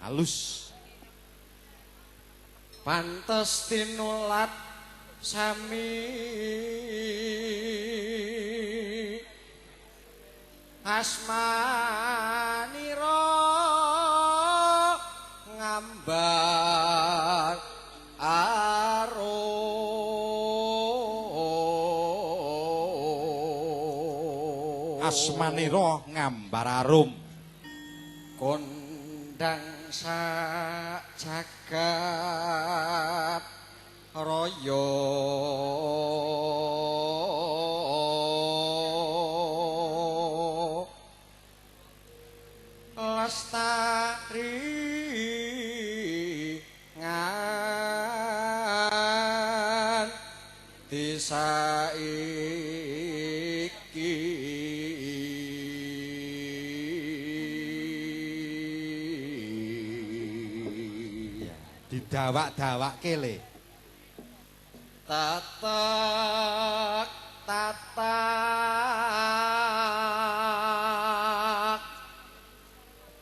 Halus. Pantes tinulat sami asmanira ngambar arum. Asmanira ngambar arum. Kondang sak jagat raya lestari ngan desa iki. Didawak-dawakke le. Tatak tatak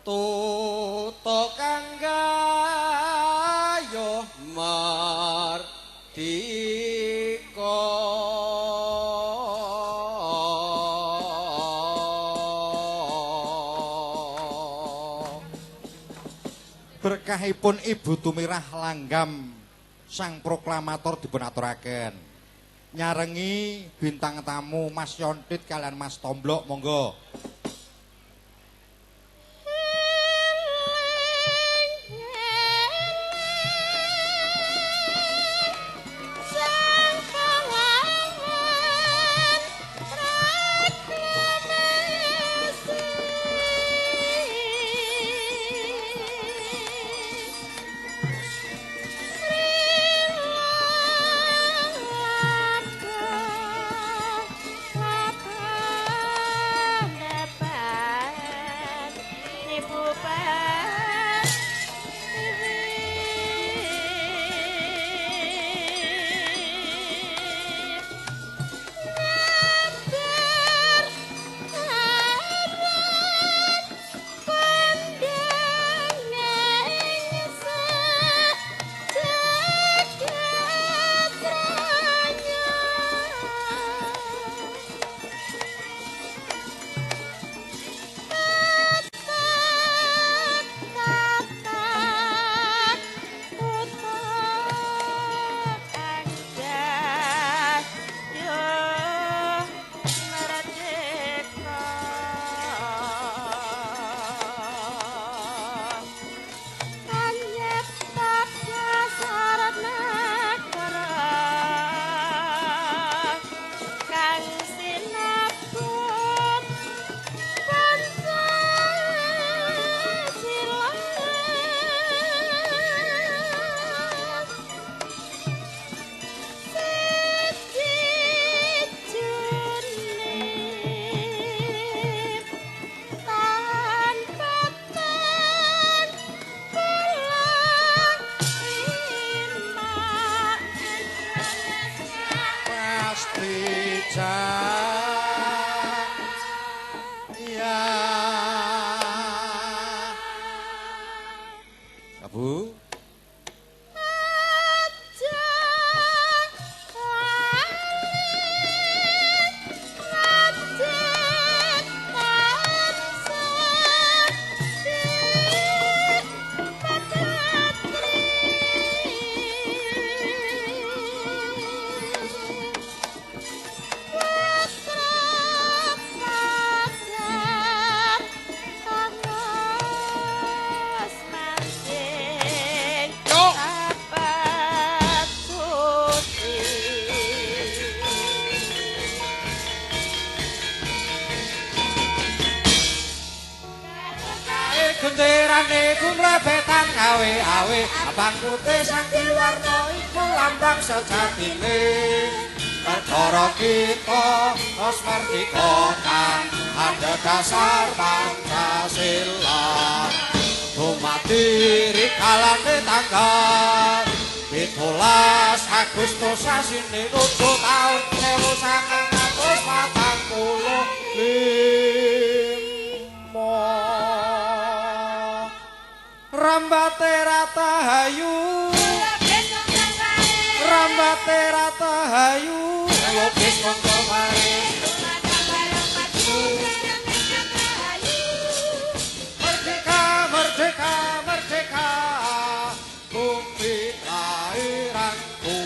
tutuk kang gayuh merdika. Berkahipun Ibu Tumirah langgam sang proklamator dipun aturaken. Nyarengi bintang tamu Mas Yontit kalian Mas Tomblok, monggo. Genderane gumrebetan awe-awe abang putih sang diwarna iku lambang sejatine negara kita wis merdeka kang adhedhasar Pancasila. Dumadi rikalane tanggal 17 Agustus sasine 7 taun 1945. Rambate ratahayu. Rambate ratahayu. Lukis mongko mari. Merdeka, merdeka, merdeka. Bumi kelahiranku.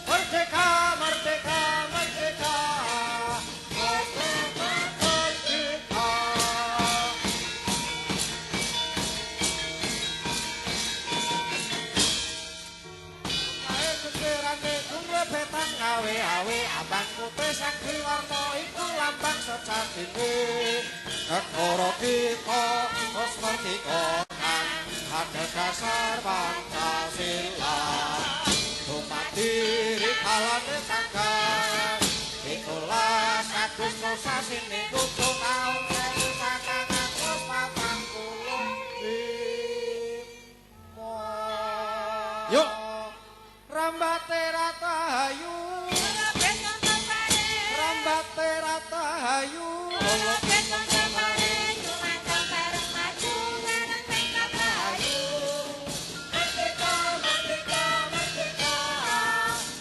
Merdeka, merdeka, merdeka. Merdeka, merdeka. Kae kekerane gumrebetan awe-awe abang putih sang warna iku lambang sejatine. Negara kita wis merdeka kang adhedhasar Pancasila. Dumadi rikalane tanggal 17 Agustus sasine 7 taun 1945. Yuk. Rambate ratahayu. Rambate ratahayu. Merdeka, merdeka, merdeka.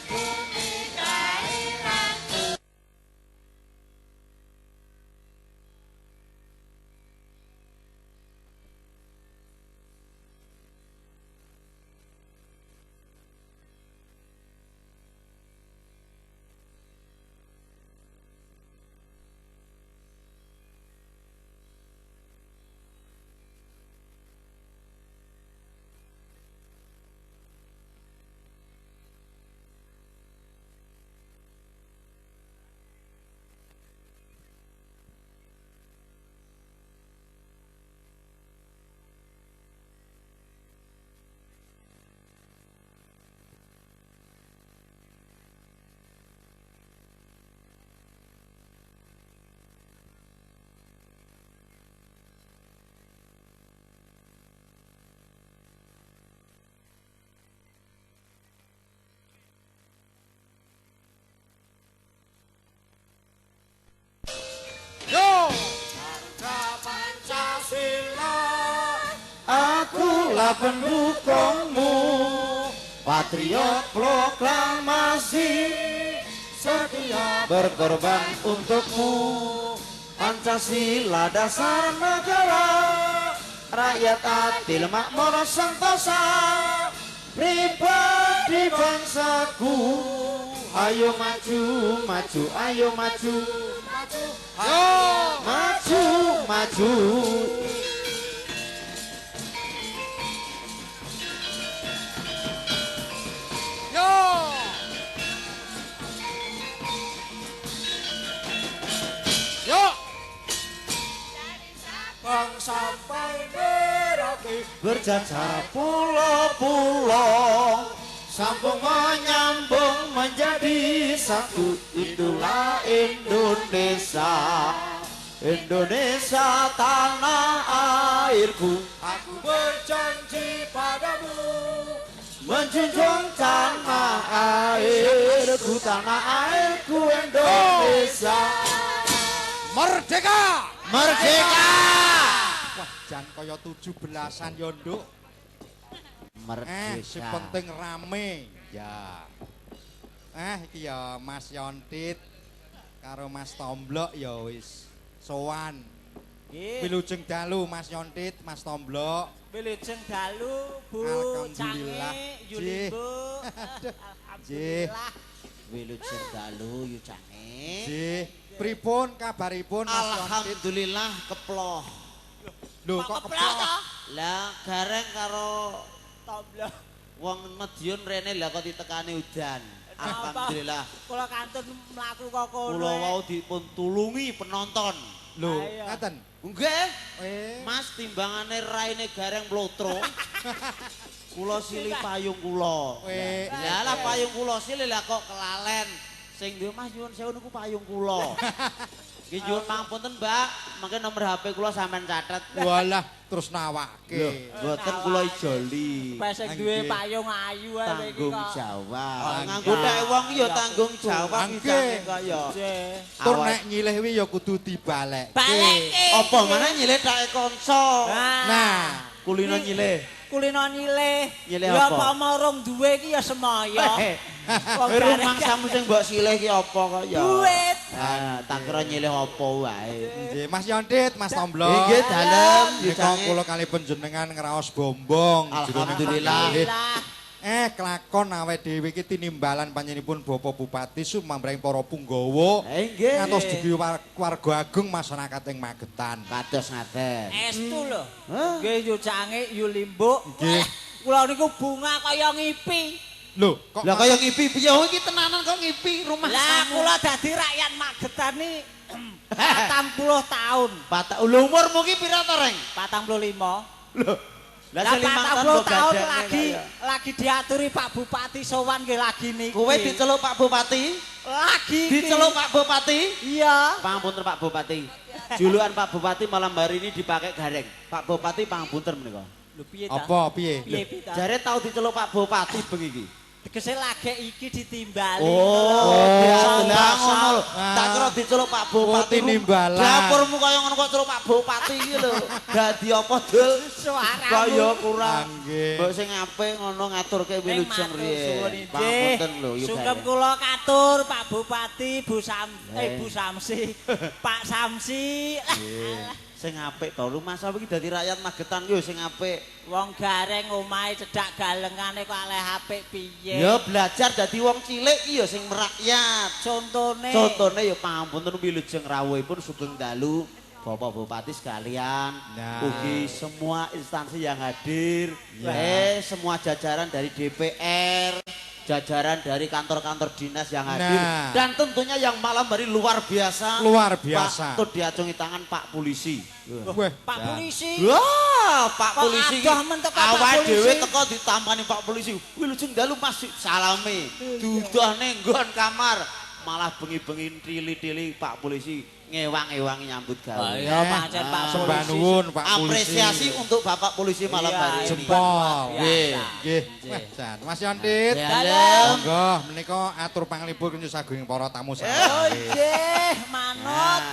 Bumi kelahiranku. Yo! Garuda Pancasila, akulah pendukungmu. Patriot proklamasi, setia berkorban untukmu. Pancasila dasar negara, rakyat adil makmur sentosa. Pribadi bangsaku, ayo maju, maju, ayo maju, Maju, Yo! maju, maju. Yo! Yo! Bang sampai Merauke. Berjajar pulau-pulau, sambung menyambung menjadi satu. Itulah Indonesia, Indonesia tanah airku. Aku berjanji padamu, menjunjung tanah airku, tanah airku Indonesia. Merdeka! Merdeka! Wah, jan kaya 17-an yo, Nduk. Merdeka. Sing penting rame. Ya. Iki ya Mas Yontit karo Mas Tomblok ya wis sowan. Nggih. Wilujeng dalu Mas Yontit, Mas Tomblok. Wilujeng dalu Bu Alhamdulillah. Cange, Yulimbo. Nggih. Alhamdulillah. Wilujeng dalu Yu Cange. Nggih. Pripun kabaripun Mas Yontit? Alhamdulillah keploh. Lho kok keploh? Lah gareng karo Tomblok. wong Madiun rene lah kok ditekani udan. Alhamdulillah. Kula kantun mlaku kok kono. Kula wau dipun tulungi penonton. Lho, ngaten. Nggih. Mas Mas timbangane raine gareng mlotro. Kula silih payung kula. Lah lah payung kula silih lah kok kelalen. Sing duwe Mas nyuwun sewu niku payung kula. Nggih nyuwun pangapunten, Mbak. Mangke nomor HP kula sampean catet. Walah terus nawake. Mboten kula ijoli. Pas sing duwe payung ayu ae iki Tanggung kok. jawab. Nganggo tek wong ya tanggung jawab Nggih. kok ya. Tur nek nyilih wi ya kudu dibalekke. Balekke. Apa maneh nyilih tek kanca. Nah, Kulino nyilih. Kulino nyilih. Nyilih Ya apa? apa marung duwe iki ya semaya. Wong Rumangsamu sing mbok silih ki apa kok ya? Duit. Ah, tak kira nyilih apa wae. Nggih, Mas Yontit, Mas Tomblok. Nggih, dalem Menika kula kali panjenengan ngraos bombong. Alhamdulillah. Kelakon awake dhewe iki tinimbalan panjenenganipun Bapak Bupati sumambrahing para punggawa. Nggih. Ngantos dugi warga agung masyarakat ing Magetan. Kados ngaten. Estu lho. Hah? Nggih yo cange yo limbuk. Nggih. Kula niku bunga kaya ngipi. Lho, kok Lah kaya ngipi piye? Oh iki tenanan kok ngipi rumah Lah kula dadi rakyat Magetan ni 40 tahun. Patak lho umurmu ki pira to, Reng? 45. Lho. Lah 40 tahun lagi diaturi Pak Bupati sowan nggih lagi niki. Kowe diceluk Pak Bupati? Lagi. Diceluk Pak Bupati? Iya. Pangapunten Pak Bupati. Julukan Pak Bupati malam hari ini dipakai Gareng. Pak Bupati pangapunten menika. Lho piye ta? Apa piye? Piye piye ta? Jare tau diceluk Pak Bupati bengi iki. Tegese lagi iki ditimbali. Oh, lah ngono lho. Ah. Tak kira diceluk Pak Bupati. Oh, tinimbalan. Dapurmu kaya ngono kok celuk Pak Bupati iki lho. Dadi apa, Dul? Suaramu. Kaya kurang. Nggih. Mbok sing apik ngono ngaturke wilujeng riyen. Pangapunten lho, yo. Sungkem kula katur Pak Bupati, Bu Sam, Eh. Bu Samsi, Pak Samsi. Sing apik to, rumah iki dadi rakyat Magetan yo sing apik. Wong Gareng omahe cedhak galengane kok aleh apik piye? Ya belajar dadi wong cilik iki ya sing merakyat. Contone. Contone ya pangapunten wilujeng rawuhipun sugeng dalu Bapak Bupati sekalian, Nah. ugi semua instansi yang hadir, Ya. semua jajaran dari DPR, jajaran dari kantor-kantor dinas yang hadir, Nah. dan tentunya yang malam hari luar biasa. Luar biasa. Pak Tut diacungi tangan Pak Polisi. Weh, Pak Polisi. Wah, Pak Kok Polisi. adoh men teko Pak Awake Polisi? dhewe teko ditampani Pak Polisi. Wilujeng dalu Mas salame. Dudohne nggon kamar. Malah bengi-bengi tili-tili Pak Polisi ngewang-ewangi nyambut gawe. Ya pancen Pak Polisi. Sembah nuwun Pak Polisi. Apresiasi untuk Bapak Polisi malam Iya, hari ini. Jempol. Nggih. Nggih. Wah, jan. Mas Yontit. Dalem. Monggo menika atur panglipur kunjung sagung para tamu Oh sakniki. nggih, manut.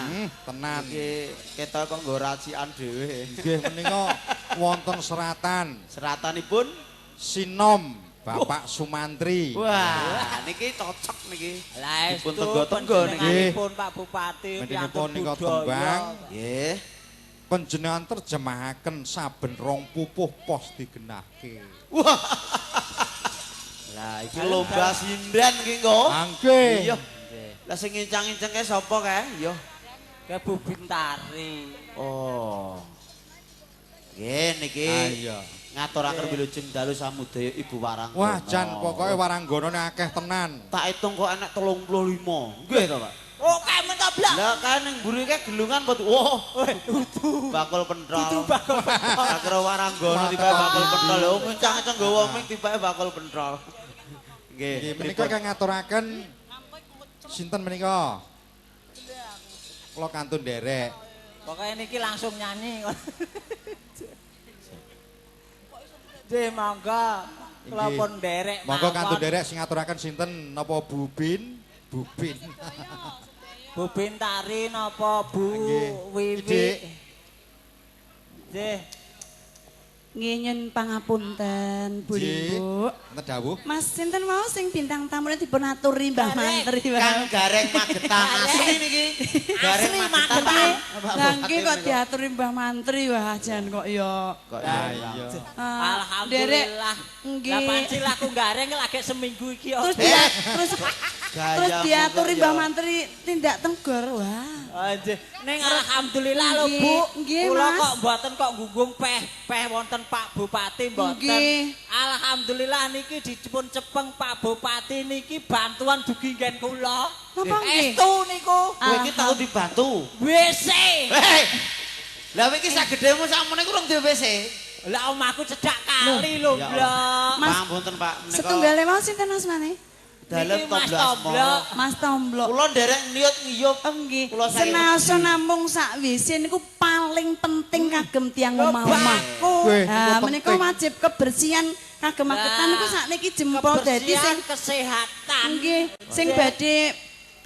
Tenan. Iki ketok kok nggo racikan dhewe. Nggih menika wonten seratan Seratanipun Sinom Bapak Sumantri. wah, niki cocok niki. Lah Dipun estu tenggo-tenggo niki. panjenenganipun Pak Bupati Menjenipun piantuk nika budaya. tembang. Nggih. Panjenengan terjemahaken saben rong pupuh pos digenahke. Wah. Lah iki lomba sinden iki engko. Mangke. Iya. Lah sing ngincang-incang kae sapa kae? Iya. Ke Bu Bintari. Oh. Nggih niki. Ayo. Ngaturaken wilujeng dalu samudaya Ibu Waranggono. Wah, jan pokoke Waranggonone akeh tenan. Tak hitung kok enek 35. Nggih to, Pak? Oke men to blak. Lah kae ning mburi kae gelungan kok. Wah, udu. Bakul pentol. Udu bakul pentol. Tak kira Waranggono tiba bakul pentol. Lho ngincang-incang nggawa ming tiba bakul pentol. Nggih. Nggih, menika kang ngaturaken sinten menika? Kula kantun nderek. Pokoke niki langsung nyanyi. Nggih, monggo. Kula pun nderek. Monggo kantun nderek sing ngaturaken sinten napa Bu Bin? Bu Bin. Bu Bintari napa Bu Nggih. Wiwi? Idik. Nggih. Nggih nyun pangapunten Bu Nggih. Ibu. Enten dawuh. Mas sinten wau sing bintang tamune dipun aturi Mbah Gareng. Mantri. Kang Gareng Magetan asli niki. Gareng Asli Magetan. Magetan. Lah nggih kok diaturi Mbah Mantri wah jan kok ya. Kok iya. Alhamdulillah. Nggih. Lah pancen aku Gareng lagi seminggu iki. Terus dia terus terus diaturi Mbah Mantri tindak tenggor wah. Nggih. Ning alhamdulillah lho Bu. Nggih, Kula Mas. kok mboten kok gunggung peh wonten Pak Bupati mboten. Nggih. Alhamdulillah niki dipun cepeng Pak Bupati niki bantuan dugi nggen kula. Napa nggih? Estu niku. Kowe iki tau dibantu. WC. Hei. Lah kowe iki sagedhemu sakmene ku rung duwe WC. Lah omahku cedhak kali lho, Ya Blok. Mas, Pangapunten Pak menika. Setunggale mau sinten asmane? Dalem Niki Mas Tomblo Tomblo. Asmara. Mas Tomblo. Kula nderek niut ngiyup. Oh nggih. Kula saking Senaosa namung sak WC niku paling penting kagem tiyang omah-omah. Weh, Ha niku menika penting. wajib kebersihan kagem Magetan niku sakniki jempol dadi sing kesehatan. nggih sing badhe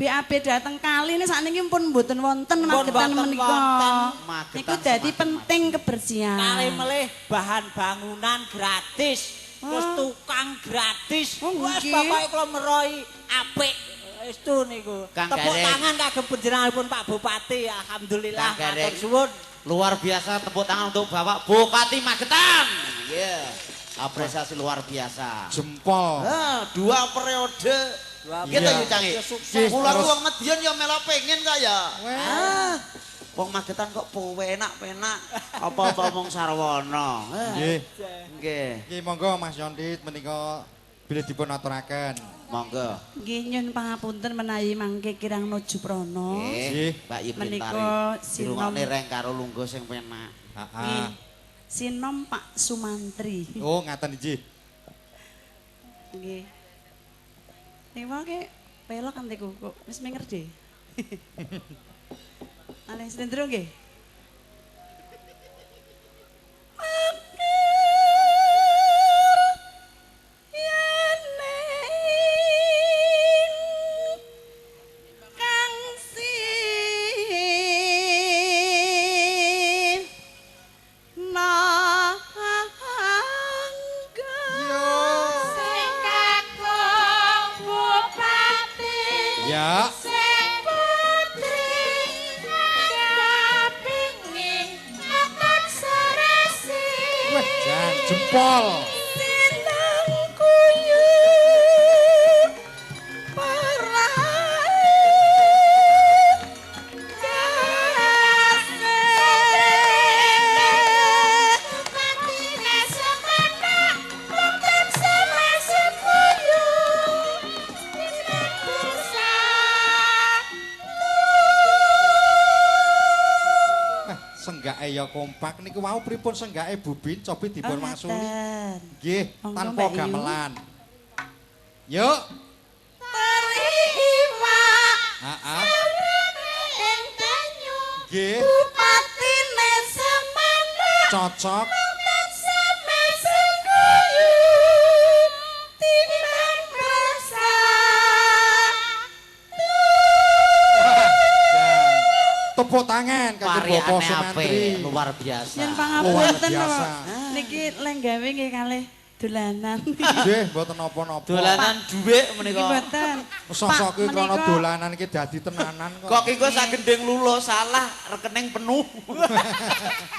BAB dateng kali ini sakniki pun mboten wonten Magetan menika. Niku dadi penting kebersihan. Kali melih bahan bangunan gratis, terus tukang gratis. Wes pokoke kula meroi apik. Estu niku. Tepuk tangan kagem panjenenganipun Pak Bupati. Alhamdulillah matur suwun. Luar biasa tepuk tangan untuk Bapak Bupati Magetan. Iya. Apresiasi luar biasa. Jempol. Nah, 2 periode. Gitu ya Canggih. Kula ku wong Madiun ya melok pengen kok ya. Ah. Wong Magetan kok penak-penak. Apa-apa mung sarwana. Nggih. Nggih. Nggih monggo Mas Yondit menika bilih dipun aturaken. Monggo. Nggih nyun pangapunten menawi mangke kirang nuju prana. Nggih, Mbak Yi menika sinom reng karo lungguh sing penak. Heeh. Sinom Pak Sumantri. Oh, ngaten nggih. Nggih. Niku ke pelok anteku kok wis mengerti. Alih slendro nggih. Jempol. Sinang kuyup parae kase Bupatine semana wong tansah semuyup timbang bersatu. Senggake ya kompak niku wau pripun senggake Bubin cobi dipun mangsuli. Nggih, tanpa gamelan. Yuk. Teri iwak. Heeh. Ing banyu. Nggih. Bupatine semana. Cocok. Tepuk tangan kagem Bapak Sumantri. Luar biasa. Yen pangapunten kok. Niki lenggawe nggih kalih dolanan. Nggih, mboten napa-napa. Dolanan dhuwit menika. Mboten. Sosok kuwi krana dolanan iki dadi tenanan kok. Kok iki sagendhing luluh salah rekening penuh.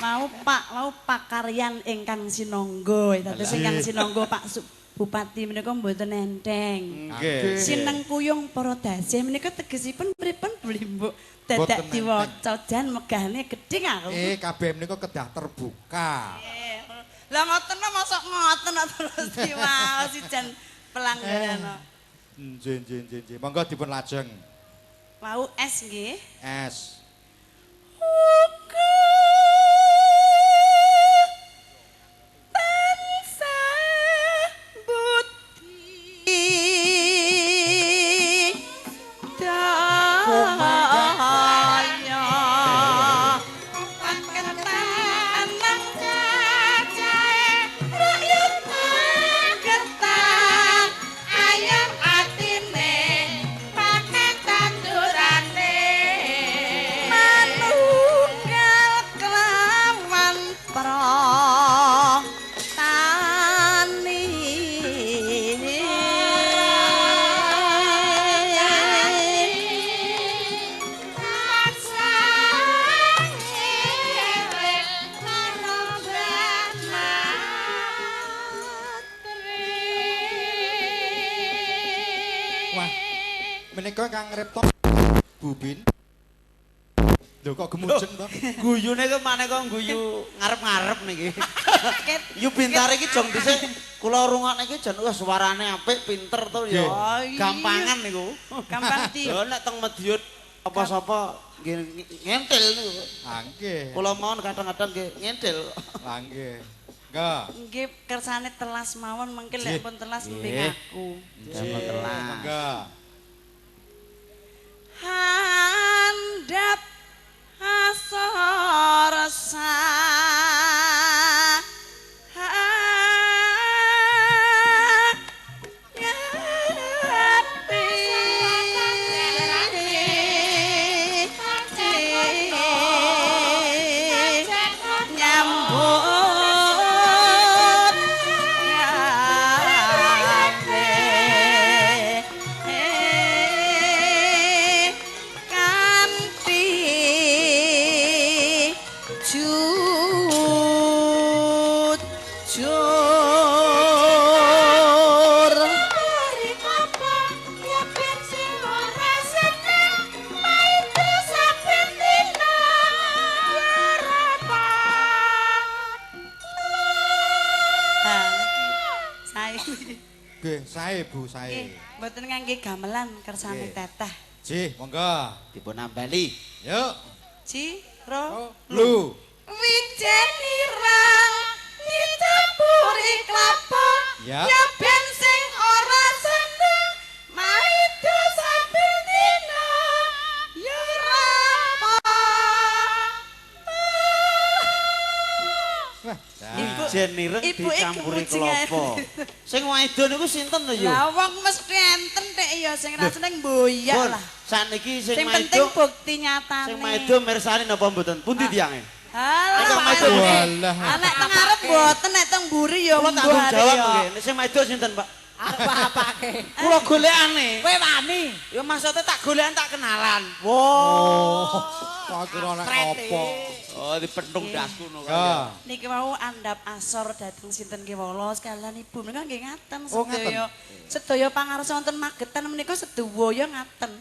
Mau Pak, mau pakaryan ingkang sinangga. Dados ingkang sinangga Pak Bupati menika mboten enteng. Nggih. Sineng kuyung para dasih menika tegesipun pripun Blimbuk? Dadak diwaca jan megahne gedhe aku. Kabeh menika kedah terbuka. Lah ngoten mosok ngoten terus diwaos jan pelanggaran. Nggih nggih nggih nggih. Monggo dipun lajeng. Wau S nggih. S. Menika kang ngripta Bubin. Lho kok gemujeng to? Guyune kok maneh kok guyu ngarep-ngarep niki. Yu Bintari iki jong dhisik kula rungokne iki jan wah suarane apik, pinter to ya. Gampangan niku. Gampang di. Lho nek teng Madiun apa sapa nggih ngentil niku. Ha nggih. Kula mawon kadang-kadang nggih ngentil. Ha nggih. Nggih. Nggih kersane telas mawon mengke lek pun telas nembe aku. Nggih, telas. Monggo. Handap asor Nggih, sae Bu, sae. Nggih, mboten ngangge gamelan kersane teteh. Nggih, monggo. Dipun ambali. Yuk. Ji ro Lu. Wijen ireng dicampuri klapa. Ya. Ya ben sing ora seneng maido saben dina. Ya ora apa. Wah, Ibu Wijen ireng dicampuri klapa. Sing waido niku sinten to, Yu? Lah wong mesti enten tek ya sing ra seneng mboyak lah. Saniki sing Sing penting maido bukti nyatane. sing maido mirsani napa mboten? Pundi tiyange? Halah. Nek teng ngarep mboten, nek teng mburi ya Kula tanggung jawab nggih. Nek sing maido sinten, Pak? Arep apake? Kula golekane. Kowe wani. Ya maksudnya tak golekan tak kenalan. Oh. Tak kira nek apa. Oh, dipentung dasku ngono Ya. Niki wau andhap asor dhateng sinten kewala sekalian ibu menika nggih ngaten Oh, ngaten. sedaya. Sedaya pangarsa wonten Magetan menika sedaya ngaten.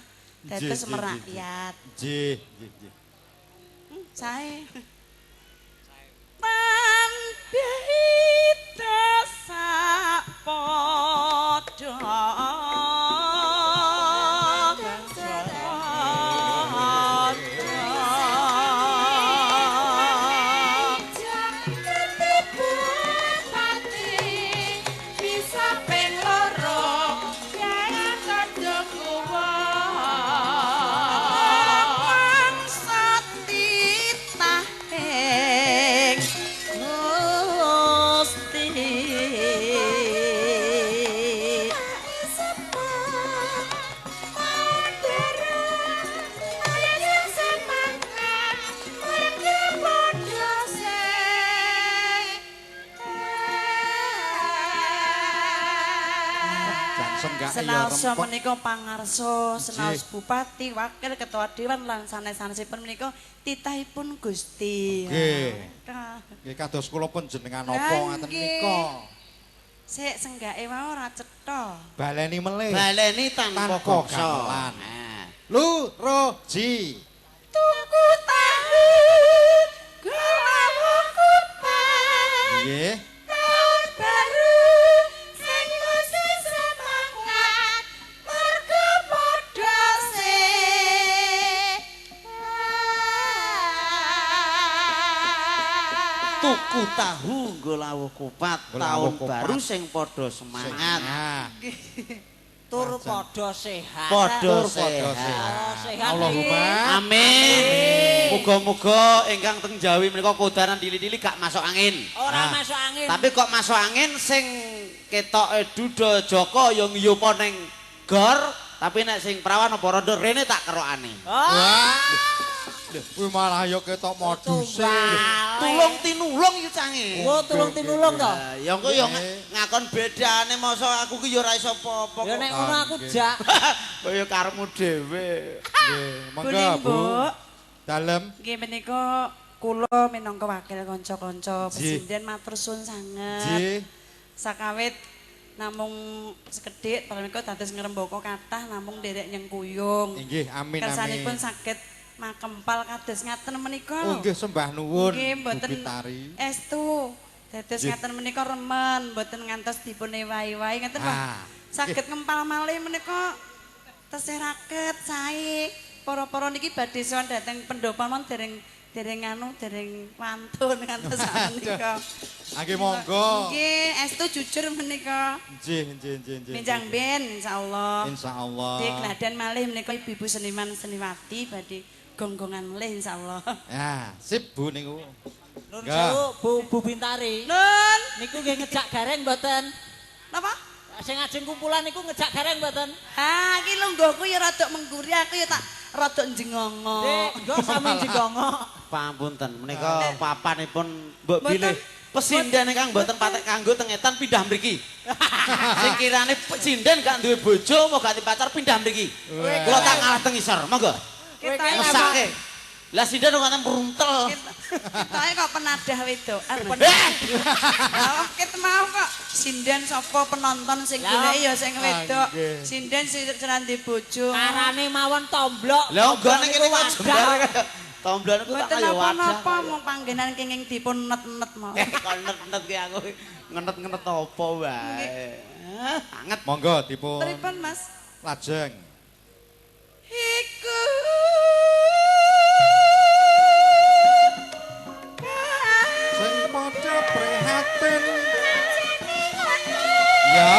Dados merakyat. Nggih, nggih, nggih. Sae. Tan beda sak padha. Senaosa menika pangarsa, senaos bupati, wakil ketua dewan lan sanes-sanesipun menika titahipun Gusti. Nggih. Nggih kados kula panjenengan napa ngaten nika. Sik senggake wae ora cetha. Baleni melih. Baleni tanpa gamelan. Lu ro ji. Tuku tahu gulawu kupat. Nggih. Tahun baru sing mesti semangat mergo padha sehat. Tuku tahu nggo lawuh kupat, tahun baru sing padha semangat. Tur padha sehat. Padha sehat. Allahumma amin. Muga-muga ingkang teng Jawi menika kodaran dili-dili gak masuk angin. Ora masuk angin. Tapi kok masuk angin sing ketoke duda Joko ya ngiyupa ning gor, tapi nek sing prawan apa rondo rene tak kerokane. Wah. Kuwi malah ya ketok moduse. Tulung tinulung iki cange. Oh, tulung tinulung to. Ya engko ya ngakon bedane mosok aku ki ya ora iso apa-apa. Ya nek ngono aku jak. Kaya karepmu dhewe. Nggih, monggo Bu. Dalem. Nggih menika kula minangka wakil kanca-kanca pesinden matur suwun sanget. Nggih. Sakawit namung sekedhik menika dados ngrembaka kathah namung nderek nyengkuyung. Nggih, amin amin. Kersanipun saged makempal kados ngaten menika lho. Oh nggih sembah nuwun. Nggih mboten estu. Dados ngaten menika remen, mboten ngantos dipun ewahi-ewahi ngaten Pak. Saged ngempal malih menika tesih raket sae. Para-para niki badhe sowan dhateng pendopo mon dereng dereng anu dereng wantun ngantos menika. Nggih monggo. Nggih, estu jujur menika. Nggih, nggih, nggih, nggih. Benjang ben insyaallah. Insyaallah. Nggih gladen malih menika ibu-ibu seniman seniwati badhe gonggongan melih insyaallah. Ya, sip Bu niku. Nun sewu Bu Bintari. Nun niku nggih ngejak gareng mboten? Napa? Sing ajeng kumpulan niku ngejak gareng mboten? Ah, iki lungguhku ya rada mengguri, aku ya tak rada njengongo. Dik, nggo sami njengongo. Pangapunten, menika papanipun mbok bilih pesinden ingkang mboten patek kanggo teng etan pindah mriki. Sing kirane pesinden gak duwe bojo apa gak pacar pindah mriki. Kula tak ngalah teng isor, monggo. Mesake. Lah sinden kok ngoten mruntel. Ketoke kok penadah wedokan. Lah ket mau kok sinden sapa penonton sing goleki ya sing wedok. Sinden sing ora ndek bojo. Arane mawon tomblok. Lah nggone kene kok jembar. Tomblon ku tak Mboten kaya wadah. napa-napa mung panggenan kenging dipun net-net mawon. Kok net-net ki aku ngenet-ngenet apa wae. Anget. Monggo dipun Pripun Mas? Lajeng. Iku Sing padha prihatin. Ya.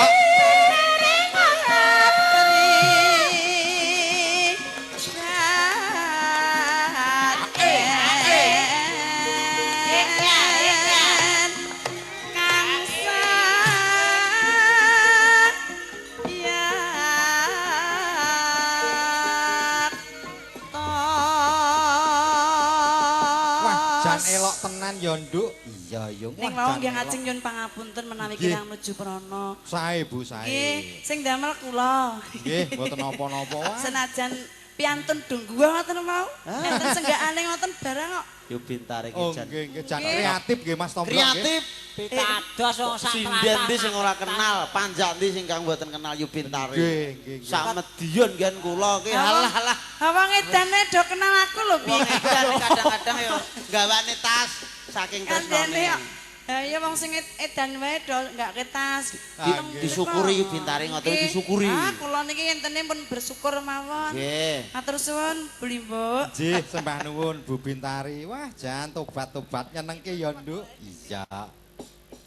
Wah, jan elok tenan ya, Nduk. Iya, Yung. Ning wau nggih ngajeng nyuwun pangapunten menawi kirang nuju prana. Sae, Bu, sae. Nggih, sing damel kula. Nggih, mboten napa-napa wae. Senajan piantun dungguh ngoten mau. Enten senggakane ngoten barang kok. Yo bintare iki Oh, jan. nggih, nggih, jan kreatif nggih Mas Tomblok nggih. Kreatif. Pitados wong sak Sinden ndi sing ora kenal, panjak ndi sing kang mboten kenal Yu Bintare. Nggih, nggih, nggih. Sak Medion kan kula ki halah halah. Wong edane do kenal aku lho Wong piye. edan kadang-kadang yo gawane tas saking Kandhane tresnane. kok. Ha iya wong sing edan wae do enggak ke tas. Ah, nggih. Disyukuri Yu Bintare ngoten disyukuri. Ah kula niki entene pun bersyukur mawon. Nggih. Matur suwun Bu Limbuk. Nggih, sembah nuwun Bu Bintari. Wah, jan tobat-tobat nyenengke ya, Nduk. Iya.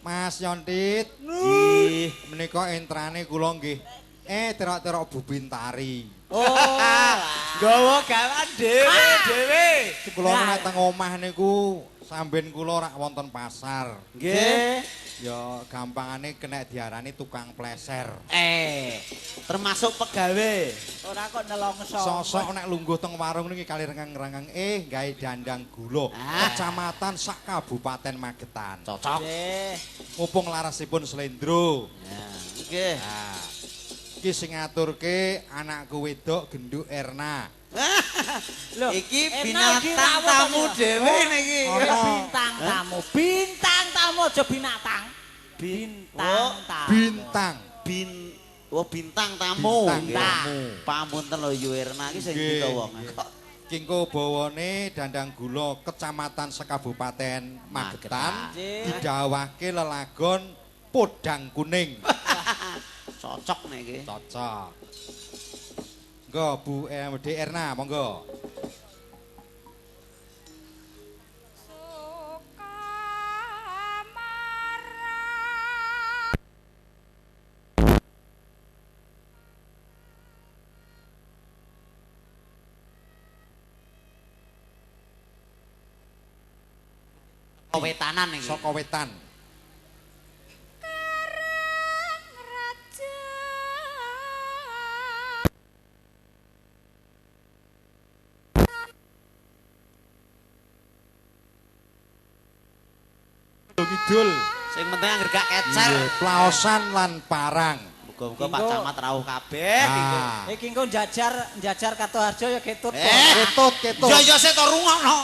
Mas Yontit, Nggih. menika entrane kula nggih. Terok-terok Bu Bintari. Oh. Gawa gawan dhewe dhewe. Kula nek teng omah niku samben kula rak wonten pasar. Nggih. Ya gampangane kena diarani tukang pleser. Termasuk pegawe. Ora kok nelongso. Sosok nek lungguh teng warung niki kali rengeng-rengeng gawe dandang gula. Kecamatan sak Kabupaten Magetan. Cocok. Nggih. Mumpung larasipun slendro. Nggih. Nah, iki sing ngaturke anakku wedok Genduk Erna. Lho, Iki Erna iki binatang rawuh tamu to, dhewe niki. Bintang tamu. Bintang tamu aja binatang. Bintang tamu. Bintang. Oh bintang tamu. Bintang tamu. Pamunten lho Yu Erna iki sing Nggih, kita wong. nggih. Kingko bawane dandang gula kecamatan sekabupaten Magetan didhawahke lelagon Podang Kuning. Cocok niki. Cocok. Monggo Bu MD Erna, monggo. Wetanan iki. Saka wetan. Kidul. Sing penting anggere gak kecer. Plaosan lan Parang. Muga-muga Pak Camat rawuh kabeh. Ah. Iki engko njajar Kartoharjo ya ketut. Ketut, ketut. Ya ya sik to rungokno.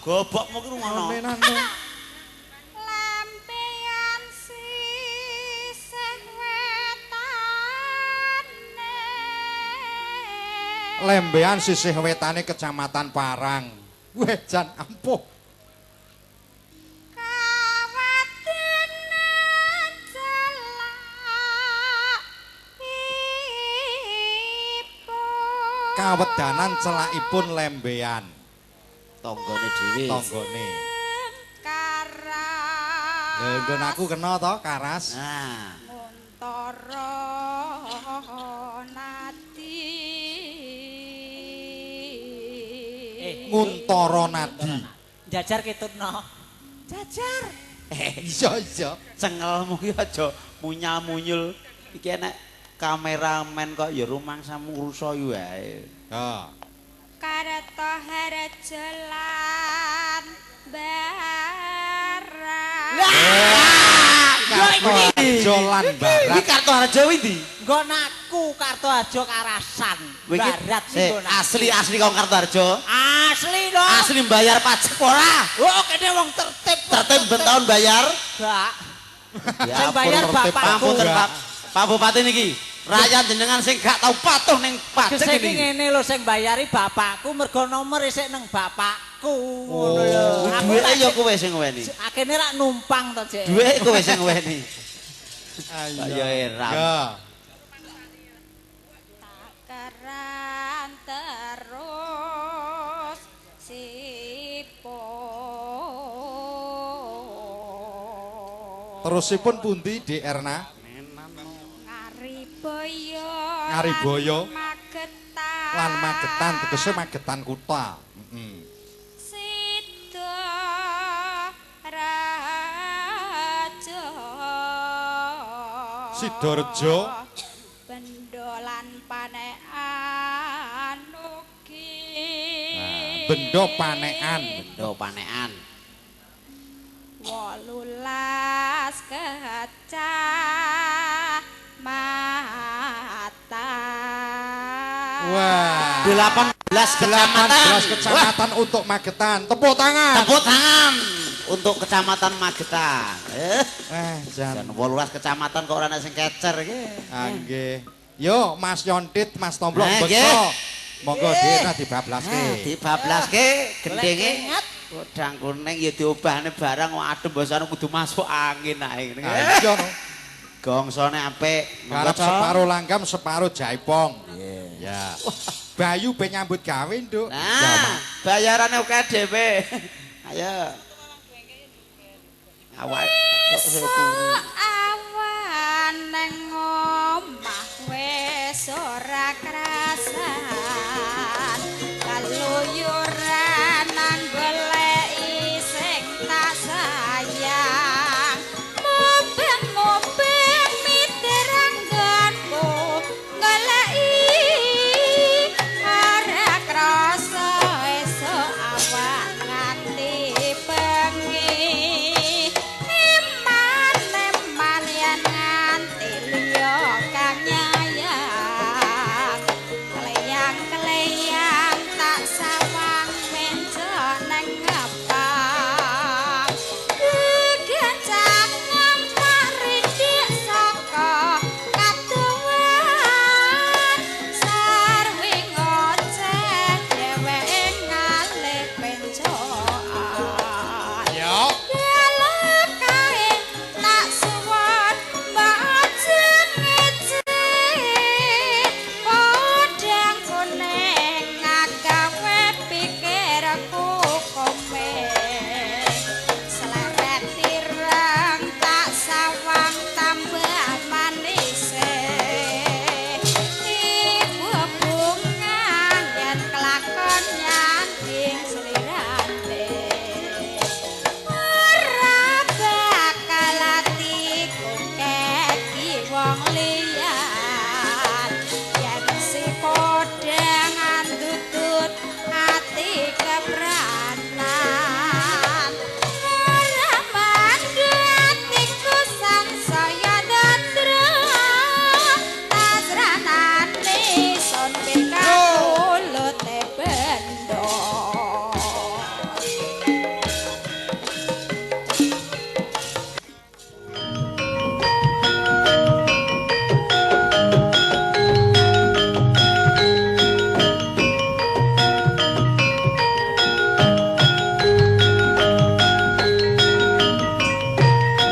Gobokmu ki rungokno. Lempean sisih wetane. Lembean sisih wetane Kecamatan Parang. Weh jan ampuh. Kawedanan celakipun. Kawedanan celakipun Lembean. Tanggane dhewe. Tanggane. Karas. Lha nggon aku kena to Karas. Nah, Muntara nadi. Nguntara nadi. Njajar ketutno. Jajar. Iya iya. Cengelmu ki aja munyal-munyul. Iki enek kameramen kok ya rumangsamu ngrusa wae. Ha. Kartoharjo lan Barat. Kartoharjo lan Barat. Iki Kartoharjo ndi? Nggon aku Kartoharjo Karasan. Barat sik, nggon aku. asli kok Kartoharjo. Asli lho. Asli bayar pajak ora? Oh, kene wong tertib. Tertib ben taun bayar. Gak. Ya Sing bayar ampun, bapakku. Pangapunten, Pak. Pak Bupati niki. Rakyat jenengan sing gak tau patuh ning pajak Iki ngene lho sing bayari bapakku mergo nomor isih nang bapakku ngono lho. Aku duweke ya kowe sing weni. Akene rak numpang to, Cek. Duweke kowe sing weni. Ayo ya. Ya. Takeran terus sipun. Terusipun pundi Dik Erna? Ngariboyo. Ngariboyo. Magetan. Lan Magetan tegese Magetan kutha. Heeh. Sidorejo. Sidorejo. Bendo lan panekan ugi. Nah, bendo panekan, bendo panekan. 18 kecamatan. Wah. 18 kecamatan. 18 kecamatan. Wah. Untuk Magetan. Tepuk tangan. Tepuk tangan untuk kecamatan Magetan. Jan 18 kecamatan kok ora ana sing kecer iki. Ah nggih. Yo Mas Yontit, Mas Tomblok beksa. Monggo dhewe dibablaske. Dibablaske gendenge. Godang kuning ya diobahne barang kok adem bosane kudu masuk angin ae ngene. Iya no. Gongsone apik. Garap separo langgam, separo jaipong. Ya. Bayu ben nyambut gawe, Nduk. Nah, bayarane oke dhewe. Ayo. Awake kok kuru.